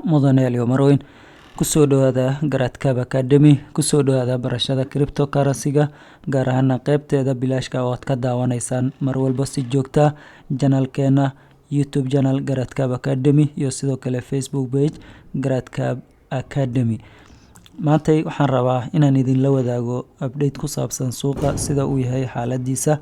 Mudane iyo marweyn, kusoo dhawaada Garaadkab Academy, kusoo dhawaada barashada cryptocurrency-ga, gaar ahaana qeybteeda bilaashka oo aad ka daawanaysaan mar walba si joogta channelkeena YouTube, channel Garaadkab Academy, iyo sidoo kale Facebook page Garaadkab Academy. Maantay waxaan rabaa inaan idinla wadaago update ku saabsan suuqa, sida uu yahay xaaladiisa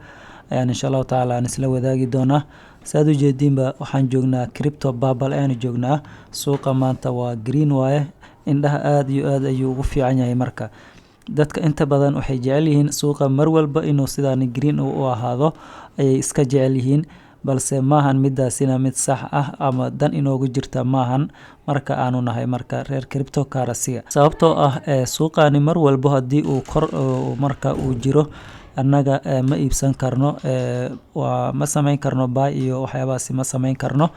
ayaan insha Allahu tacaala aan isla wadaagi doonaa. Saad ujeediinba, waxaan joognaa crypto bubble ayaanu joognaa. Suuqa maanta waa green waaye, indhaha aada iyo aad ayuu ugu fiican yahay. Marka dadka inta badan waxay jecel yihiin suuqa mar walba inuu sidaan green u ahaado ayay iska jecel yihiin, balse maahan midaasina mid sax ah ama dan inoogu jirta maahan marka aanu nahay marka reer cryptocurrency-ga, sababtoo ah suuqani mar walbo haddii uu kor marka uu jiro, annaga ma iibsan karno, waa ma sameyn karno buy iyo waxyaabahaasi ma sameyn karno.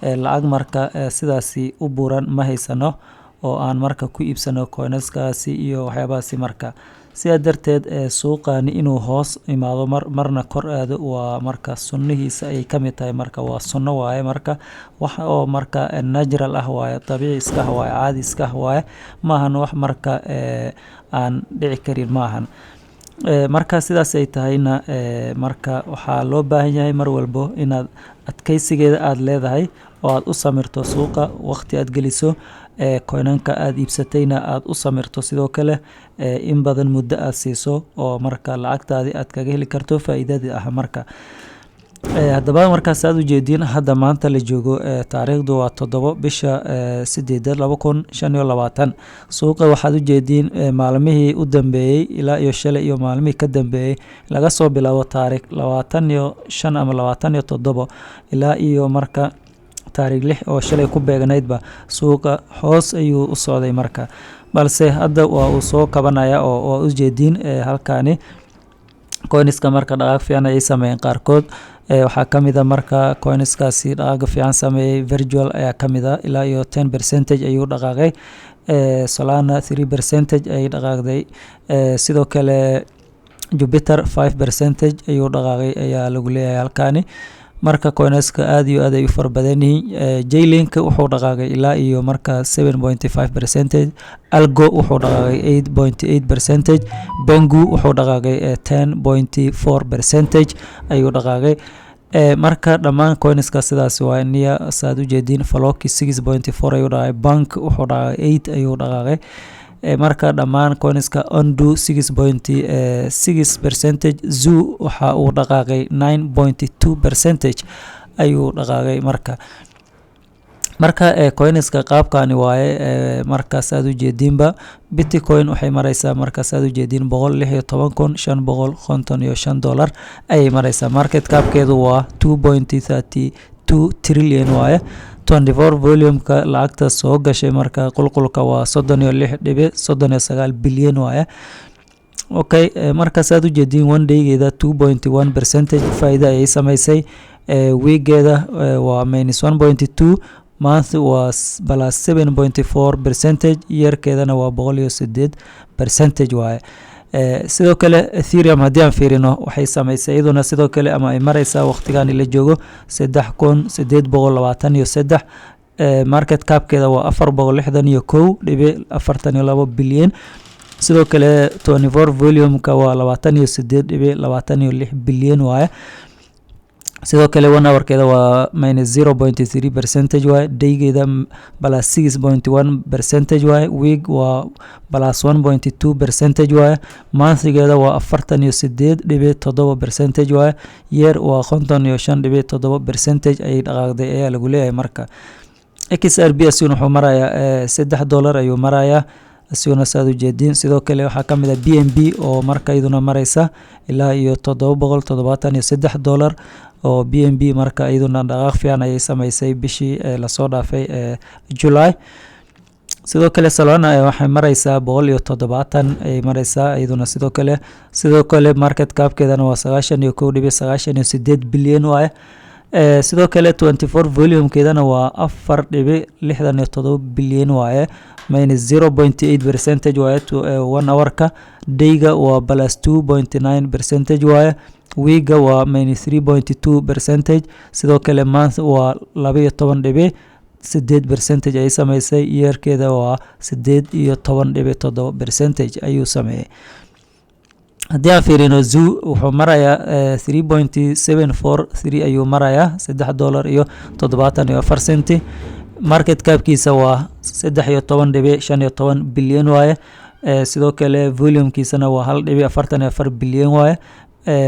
Lacag marka sidaasi u buuran ma haysano oo aan marka ku iibsano coinskaasi iyo waxyaabahaasi. Marka sidaa darteed, suuqani inuu hoos imaado mar marna kor aado waa marka sunnihiisa ayay ka mid tahay. Marka waa sunno waaye, marka wax oo marka natural ah waaye, dabiici iska ah waaye, caadi iska ah waaye, maahan wax marka aan dhici karin maahan. Marka sidaas ay tahayna, marka waxaa loo baahan yahay mar walbo inaad adkeysigeeda aada leedahay oo aad u samirto suuqa, waqti aad geliso, coinanka aada iibsatayna aada u samirto, sidoo kale in badan muddo aad siiso oo marka lacagtaadii aad kaga heli karto faa'iidadii ah. Marka haddaba markaas aad ujeediin, hadda maanta la joogo, taariikhdu waa 7 bisha 8 2025. Suuqa waxaad ujeediin maalmihii u dambeeyey ilaa iyo shalay iyo maalmihii ka dambeeyey, laga soo bilaabo taariikh 25 ama 27 ilaa iyo marka taariikh 6 oo shalay ku beegnaydba, suuqa hoos ayuu u socday marka, balse hadda waa uu soo kabanaya oo waa ujeediin halkaani coinska marka dhaqaaq fiican ayay sameeyeen qaarkood. Waxaa ka mid a marka coinskaasi dhaqaaqa fiican sameeyey, Virtual ayaa ka mid a, ilaa iyo 10% ayuu dhaqaaqay. Solana 3% ayay dhaqaaqday. Sidoo kale Jupiter 5% ayuu dhaqaaqay ayaa lagu leeyahay halkaani. Marka coinska aad iyo aad ay u fara badan yihiin. Chainlink wuxuu dhaqaaqay ilaa iyo marka 7.5%. Algo wuxuu dhaqaaqay 8.8%. Pengu wuxuu dhaqaaqay 10.4% ayuu dhaqaaqay. Marka dhammaan coinska sidaas waa niya saad ujeediin. Floki 6.4 ayuu dhaqaaqay. Bonk wuxuu dhaqaaqay 8 ayuu dhaqaaqay. Marka dhammaan coinska, Ondo 6.6%. Zoo waxa uu dhaqaaqay 9.2% ayuu dhaqaaqay. Marka coinska qaabkani waaye. Markaas aad ujeediinba, Bitcoin waxay mareysaa markaas aad ujeediin $116,555 ayay mareysaa. Market capkeedu waa 2.32 trillion waaye. 24 volumeka lacagta soo gashay marka qulqulka waa 36.39 bilyan waaye. Okay, markaas aad ujeediin, one daygeeda 2.1% faa'iida ayay sameysay, weegeeda waa minus 1.2, month waa plus 7.4%, yearkeedana waa 108% waaye. Sidoo kale Ethereum haddii aan fiirino, waxay sameysay iyaduna sidoo kale ama ay mareysaa waqtigan la joogo 3823. Market capkeeda waa 461.42 bilyan. Sidoo kale 24 volumeka waa 28.26 bilyan waaye. Sidoo kale one hourkeeda waa minus 0.3% waaye, daygeeda plus 6.1% waaye, week waa plus 1.2% waaye, monthgeeda waa 48.7% waaye, year waa 55.7% ayay dhaqaaqday ayaa lagu leeyahay. Marka XRP asiguna wuxuu marayaa $3 ayuu marayaa asiguna, saad ujeediin. Sidoo kale waxaa ka mid ah BNB oo marka iyaduna mareysa ilaa iyo $773 oo BNB. Marka iyaduna dhaqaaq fiican ayay sameysay bishii lasoo dhaafay July. Sidoo kale Solana waxay mareysaa 170 ayay mareysaa iyaduna. Sidoo kale market capkeedana waa 91.98 bilyan waaye. Sidoo kale 24 volumekeedana waa 4.67 bilyan waaye, minus 0.8% waaye one hourka. Dayga waa plus 2.9% waaye, weekga waa minus 3.2%. Sidoo kale month waa 12 dhibic 8% ayay sameysay. Yearkeeda waa 18.7% ayuu sameeyey. Haddii aan fiirino Zoo, wuxuu marayaa 3.743 ayuu marayaa, $3.74. Market capkiisa waa 13.15 bilyan waaye. Sidoo kale volumekiisana waa 1.44 bilyan waaye.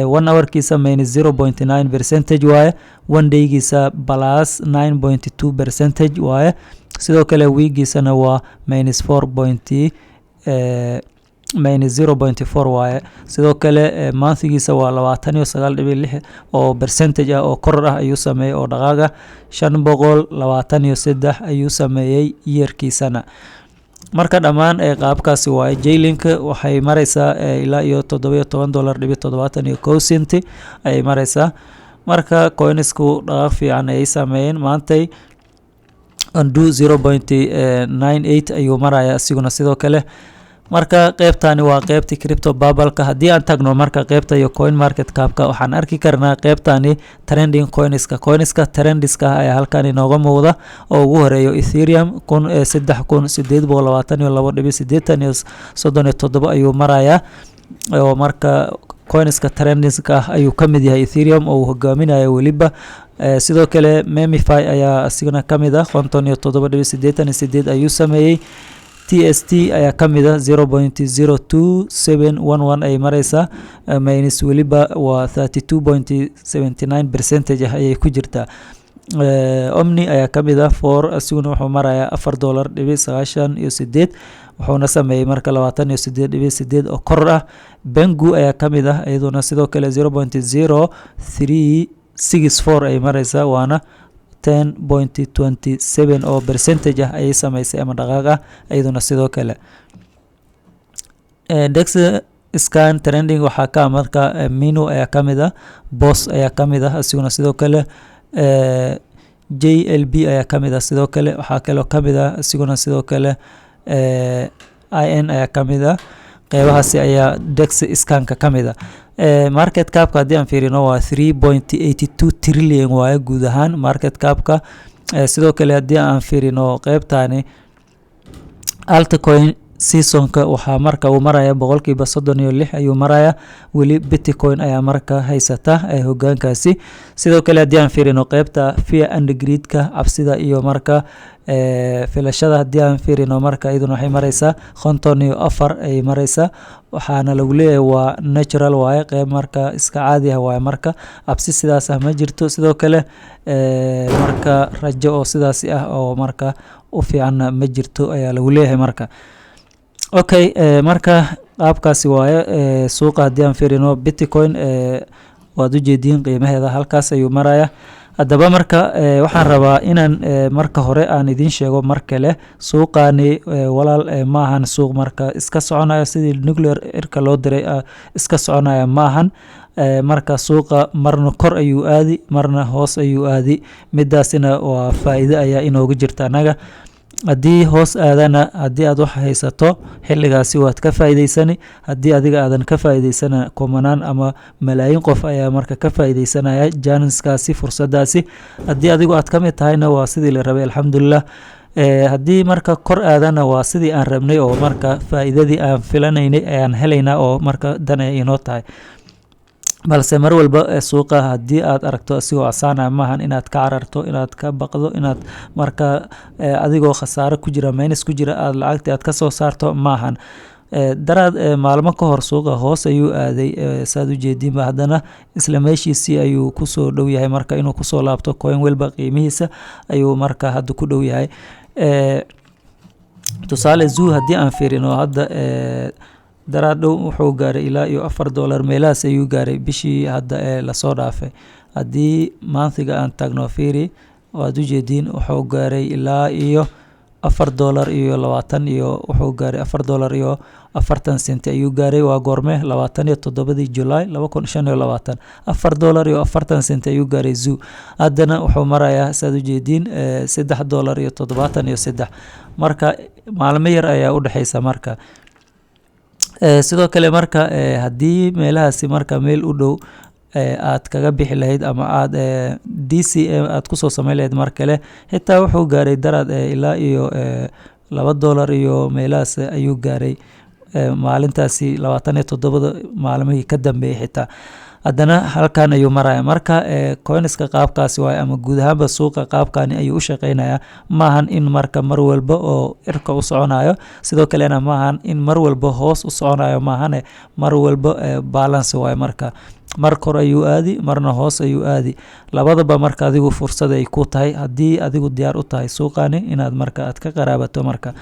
One hourkiisa -0.9% waaye, one daygiisa +9.2% waaye. Sidoo kale weekiisana waa minus four point -0.4 waaye. Sidoo kale monthgiisa waa 29.6 oo percentage ah oo koror ah ayuu sameeyey oo dhaqaaga. 523 ayuu sameeyey yearkiisana. Marka dhammaan qaabkaasi waaye. Chainlink waxay mareysaa ilaa iyo $17.71 ayay mareysaa. Marka coinsku dhaqaaq fiican ayay sameeyeen maantay. Ondo 0.98 ayuu maraya isiguna sidoo kale. Marka qeybtani waa qeybtii crypto bubbleka. Haddii aan tagno marka qeybta iyo coin market capka, waxaan arki karnaa qeybtani trending coinska. Coinska trendiska ayaa halkan inooga muuqda, oo ugu horeeyo Ethereum, kun 3822.80 iyo 37 ayuu marayaa, oo marka coinska trendingska ah ayuu ka mid yahay Ethereum oo uu hogaaminayo weliba. Sidoo kale MemeFi ayaa isigana ka mid ah, 57.88 ayuu sameeyey. TST ayaa ka mid ah, 0.02711 ay mareysaa, minus weliba waa 32.79% ah ayay ku jirtaa. Omni ayaa ka mid ah, four, isiguna wuxuu marayaa $4.98, wuxuuna sameeyey marka 28.8 oo kor ah. Pengu ayaa ka mid ah iyaduna sidoo kale, 0.0364 ay mareysaa, waana 10.27 oo percentage ah ayay sameysay ama dhaqaaq ah iyaduna sidoo kale. Dex scan trending waxaa ka marka Minu ayaa ka mid ah, Bos ayaa ka mid ah isiguna sidoo kale, JLB ayaa ka mid ah sidoo kale. Waxaa kaloo ka mid ah isiguna sidoo kale IN ayaa ka mid ah. Qeybahaasi ayaa dex scanka ka mid ah. Market capka haddii aan fiirino, waa 3.82 trillion waaye guud ahaan market capka. Sidoo kale haddii aan fiirino qeybtani altcoin seasonka, waxaa marka uu maraya 36% ayuu maraya. Weli Bitcoin ayaa marka haysata hogaankaasi. Sidoo kale haddii aan fiirino qeybta fear and greedka, cabsida iyo marka filashada, haddii aan fiirino marka iyaduna waxay mareysaa 54 ayay mareysaa. Waxaana lagu leeyahay waa natural waaye, qeyb marka iska caadi ah waaye. Marka cabsi sidaas ah ma jirto. Sidoo kale marka rajo oo sidaasi ah oo marka u fiicanna ma jirto ayaa lagu leeyahay marka. Okay, marka qaabkaasi waaye. Suuqa haddii aan fiirino, Bitcoin waad ujeediin qiimaheeda halkaas ayuu maraya. Haddaba marka waxaan rabaa inaan marka hore aan idiin sheego mar kale, suuqani walaal ma ahan suuq marka iska soconaya sidii nuclear cirka loo diray iska soconaya ma ahan. Marka suuqa marna kor ayuu aadi, marna hoos ayuu aadi. Midaasina waa faa'iido ayaa inooga jirta annaga. Haddii hoos aadana, haddii aad wax haysato xilligaasi waad ka faa'iideysani. Haddii adiga aadan ka faa'iideysana, kumanaan ama malaayiin qof ayaa marka ka faa'iideysanaya chancekaasi, fursadaasi. Haddii adigu aad ka mid tahayna, waa sidii la rabay, alxamdulilah. Haddii marka kor aadana, waa sidii aan rabnay oo marka faa'iidadii aan filanaynay ayaan helaynaa oo marka dan ay inoo tahay. Balse mar walba suuqa haddii aad aragto asigoo asaana, maahan inaad ka cararto, inaad ka baqdo, inaad marka adigoo khasaaro ku jira, minus ku jira, aad lacagtii aad kasoo saarto maahan. Daraad maalmo ka hor suuqa hoos ayuu aaday, saad ujeediinba. Haddana isla meeshiisii ayuu kusoo dhow yahay marka inuu kusoo laabto. Coin walba qiimihiisa ayuu marka hadda ku dhow yahay. Tusaale Zoo haddii aan fiirino hadda, daraad dhow wuxuu gaaray ilaa iyo $4 meelahaas ayuu gaaray bishii hadda ee lasoo dhaafay. Haddii monthga aan tagno, fiiri, waad ujeediin, wuxuu gaaray ilaa iyo $4.20 iyo wuxuu gaaray $4.40 ayuu gaaray. Waa goorme? 27-dii July 2025, $4.40 ayuu gaaray Zoo. Haddana wuxuu marayaa, saad ujeediin, $3.73. Marka maalmo yar ayaa u dhexeysa. Marka sidoo kale marka haddii meelahaasi marka meel u dhow Aad kaga bixi lahayd ama aad DCA aad kusoo sameyn lahayd. Mar kale xitaa wuxuu gaaray daraad ilaa iyo $2 iyo meelahaas ayuu gaaray maalintaasi 27-da. Maalmihii ka dambeeyey xitaa haddana halkan ayuu maraya. Marka coinska qaabkaasi waay, ama guud ahaanba suuqa qaabkani ayuu u shaqeynaya. Maahan in marka mar walba oo cirka u soconayo, sidoo kalena maahan in mar walba hoos u soconayo. Maahane mar walba balance waay. Marka mar kor ayuu aadi, marna hoos ayuu aadi, labadaba. Marka adigu fursad ay ku tahay haddii adigu diyaar u tahay suuqani inaad marka aad ka qaraabato. Marka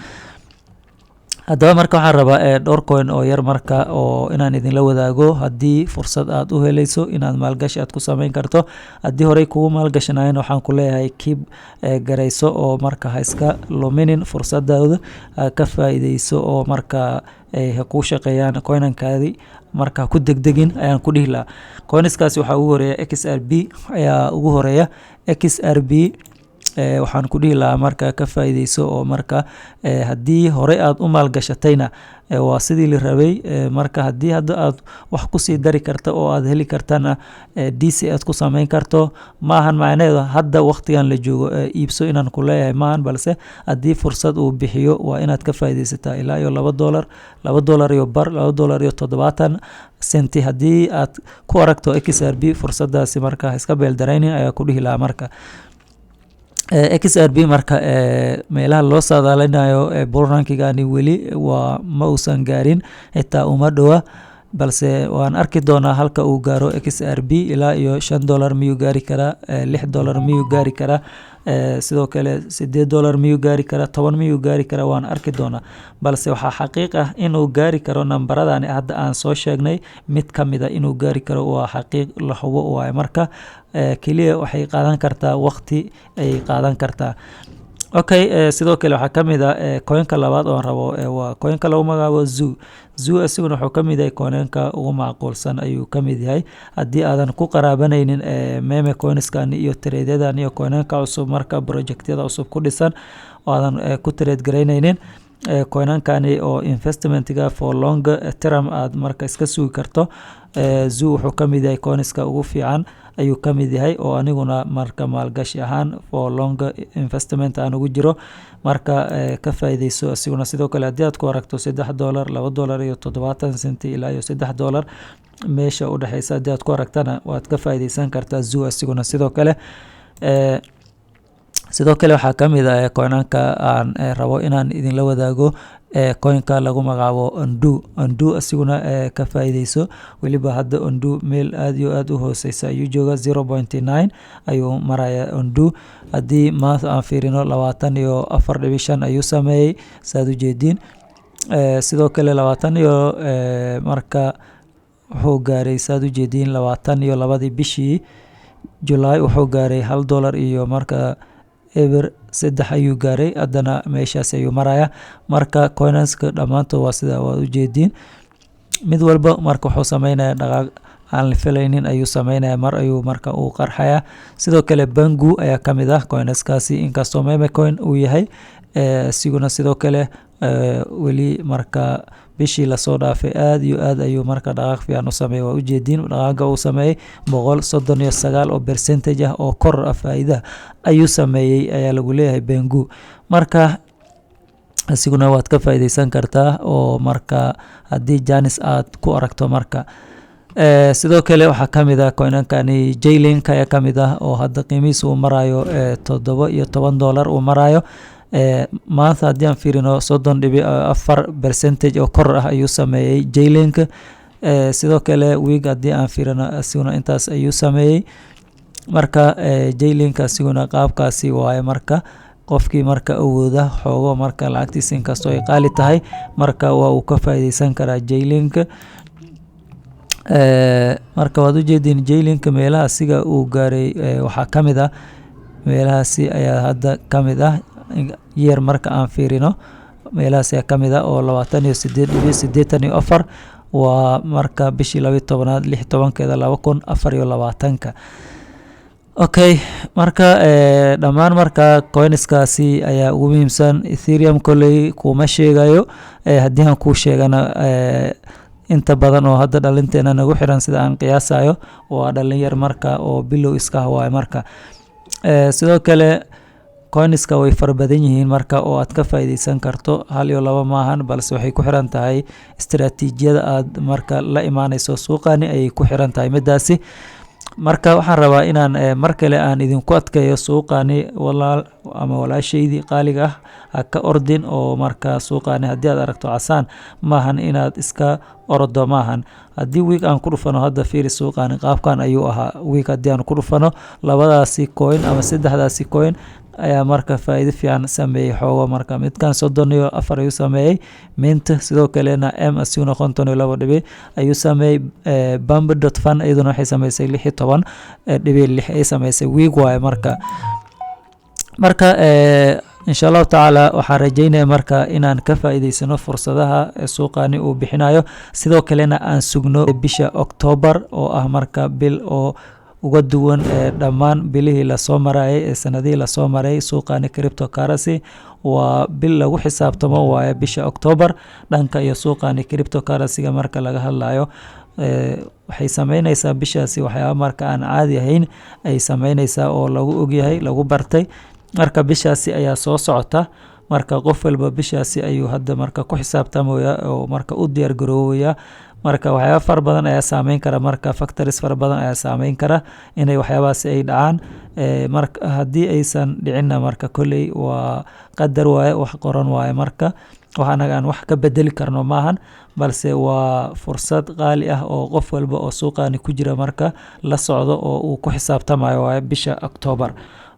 haddaba marka waxaan rabaa dhowr coin oo yar marka oo inaan idinla wadaago, haddii fursad aad u helayso inaad maalgashi aad ku sameyn karto. Haddii horey kugu maalgashanayen, waxaan ku leeyahay keep garayso oo marka ha iska luminin fursadooda, ha ka faa'iideyso oo marka ha kuu shaqeeyaan coinankaadi. Marka ha ku degdegin ayaan ku dhihi lahaa. Coinskaasi waxaa ugu horeeya XRP ayaa ugu horeeya. XRP waxaan ku dhihi lahaa marka ka faa'iideyso, oo marka haddii hore aad u maalgashatayna waa sidii la rabay. Marka haddii hadda aad wax kusii dari karta oo aad heli kartana, DCA aad ku sameyn karto, maahan macnaheedu hadda waqtigan la joogo iibso inaan ku leeyahay maahan, balse haddii fursad uu bixiyo waa inaad ka faa'iideysataa. Ilaa iyo $2, $2 iyo bar, $2.70 haddii aad ku aragto XRP, fursadaasi marka iska beeldaraynin ayaa ku dhihi lahaa. Marka XRP marka meelaha loo saadaalinayo bull runkigani weli waa ma uusan gaarin, xitaa uma dhowa, balse waan arki doonaa halka uu gaaro XRP. Ilaa iyo $5 miyuu gaari karaa? $6 miyuu gaari karaa? Sidoo kale $8 miyuu gaari karaa? 10 miyuu gaari karaa? Waan arki doonaa, balse waxaa xaqiiq ah inuu gaari karo nambaradani hadda aan soo sheegnay mid ka mid a inuu gaari karo, waa xaqiiq la hubo waaye. Marka keliya waxay qaadan kartaa waqti ayay qaadan kartaa. Okay, sidoo kale waxaa kamid ah coinka labaad oon rabo, waa coinka lagu magacaabo Zoo. Zoo isaguna wuxuu kamid yahay coinanka ugu macquulsan ayuu kamid yahay. Haddii aadan ku qaraabanaynin meme coinskan iyo tradeyadan iyo coinanka cusub, marka projectyada cusub ku dhisan oo aadan ku trade garaynaynin coinankani oo investmentga for long term aad marka iska sugi karto, Zoo wuxuu kamid yahay coinska ugu fiican ayuu kamid yahay, oo aniguna marka maalgashi ahaan for long investment aan ugu jiro. Marka ka faa'iideyso isiguna. Sidoo kale haddii aad ku aragto $3, $2.70 ilaa iyo $3 meesha u dhexeysa haddii aad ku aragtana, waad ka faa'iideysan kartaa Zoo isiguna sidoo kale. Sidoo kale waxaa kamid ah coinanka aan rabo inaan idinla wadaago coinka lagu magacaabo Ondo. Ondo isiguna ka faa'iideyso. Weliba hadda Ondo meel aad iyo aad u hooseysa ayuu jooga, 0.9 ayuu maraya Ondo. Haddii maanta aan fiirino, 24.5 ayuu sameeyey, saad ujeediin. Sidoo kale labaatan iyo marka wuxuu gaaray, saad ujeediin, 22-dii bishii July wuxuu gaaray $1 iyo marka eber saddex ayuu gaaray. Haddana meeshaas ayuu maraya. Marka coinanska dhammaantood waa sida waad ujeediin, mid walba marka wuxuu sameynaya dhaqaaq aan la filaynin ayuu sameynaya, mar ayuu marka uu qarxaya. Sidoo kale Pengu ayaa kamid ah coinanskaasi, inkastoo meme coin uu yahay, isiguna sidoo kale weli marka bishii lasoo dhaafay aad iyo aad ayuu marka dhaqaaq fiican u sameeyey. Waa ujeediin dhaqaaqa uu sameeyey, 139 oo percentage ah oo kor ah faa'iida ayuu sameeyey ayaa lagu leeyahay Pengu. Marka isiguna waad ka faa'iideysan kartaa oo marka haddii chance aad ku aragto. Marka sidoo kale waxaa kamid ah coinankani Chainlink ayaa kamid ah, oo hadda qiimihiisa uu marayo $17 uu marayo. Maanta haddii aan fiirino, 30.4 percentage oo kor ah ayuu sameeyey Chainlink. Sidoo kale week haddii aan fiirino, isiguna intaas ayuu sameeyey. Marka Chainlink isiguna qaabkaasi waaye. Marka qofkii marka awooda xoogo marka lacagtiisa, inkastoo ay qaali tahay, marka waa uu ka faa'iideysan karaa Chainlink. Marka waad ujeediin Chainlink meelaha asiga uu gaaray, waxaa kamid ah meelahaasi ayaa hadda kamid ah year marka aan fiirino, meelahaas ayaa kamid ah oo 28.84 waa marka bishii 12aad 16-keeda 2024-ka. Okay, marka dhammaan marka coinskaasi ayaa ugu muhiimsan. Ethereum kolley kuma sheegayo, haddii aan kuu sheegana Inta badan oo hadda dhalinteena nagu xiran, sida aan qiyaasayo, waa dhalinyar marka oo bilow iska ah waaye. Marka sidoo kale coinska way fara badan yihiin marka oo aad ka faa'iideysan karto, hal iyo laba maahan, balse waxay ku xiran tahay istiraatiijiyada aad marka la imaaneyso suuqani ayay ku xiran tahay midaasi. Marka waxaan rabaa inaan mar kale aan idinku adkeeyo suuqani, walaal ama walaashaydii qaaliga ah, ha ka ordin oo marka suuqani haddii aad aragto casaan maahan inaad iska ordo maahan. Haddii week aan ku dhufano hadda, fiiri, suuqani qaabkan ayuu ahaa. Week haddii aan ku dhufano, labadaasi coin ama saddexdaasi coin ayaa marka faa'iido fiican sameeyey xoogo. Marka midkan 34 ayuu sameeyey Mint, sidoo kalena M asiguna 52 dhibic ayuu sameeyey. Bumb.fun iyaduna waxay sameysay 16.6 ay sameysay, week waaye. Marka insha Allahu tacaala waxaan rajeynaya marka inaan ka faa'iideysano fursadaha suuqani uu bixinayo, sidoo kalena aan sugno bisha October oo ah marka bil oo uga duwan dhammaan bilihii lasoo marayay ee sanadihii lasoo maray suuqani cryptocurrency. Waa bil lagu xisaabtamo waaye bisha October dhanka iyo suuqani cryptocurrency-ga marka laga hadlayo. Waxay sameyneysaa bishaasi waxyaaba marka aan caadi ahayn ay sameyneysaa oo lagu ogyahay, lagu bartay. Marka bishaasi ayaa soo socota. Marka qof walba bishaasi ayuu hadda marka ku xisaabtamaya oo marka u diyaar garoobaya. Marka waxyaaba fara badan ayaa saameyn kara, marka factors fara badan ayaa saameyn kara inay waxyaabahaasi ay dhacaan. Marka haddii aysan dhicinna, marka kolley waa qadar waaye, wax qoran waaye. Marka wax anaga aan wax ka bedeli karno maahan, balse waa fursad qaali ah oo qof walba oo suuqani ku jira marka la socdo oo uu ku xisaabtamayo waaye bisha October.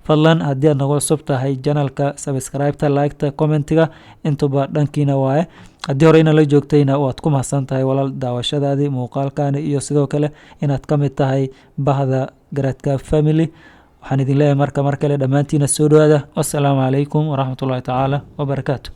Fadlan haddii aad nagu cusub tahay channelka, subscribe-ta, like-ta, commentiga intuba dhankiina waaye. Haddii horeyna la joogtayna, waad ku mahadsan tahay walaal daawashadaadii muuqaalkani iyo sidoo kale inaad ka mid tahay bahda Garaadka Family. Waxaan idin leeyahay marka mar kale dhammaantiina soo dhawaada. Wassalaamu calaykum waraxmatullahi tacaala wabarakaatu.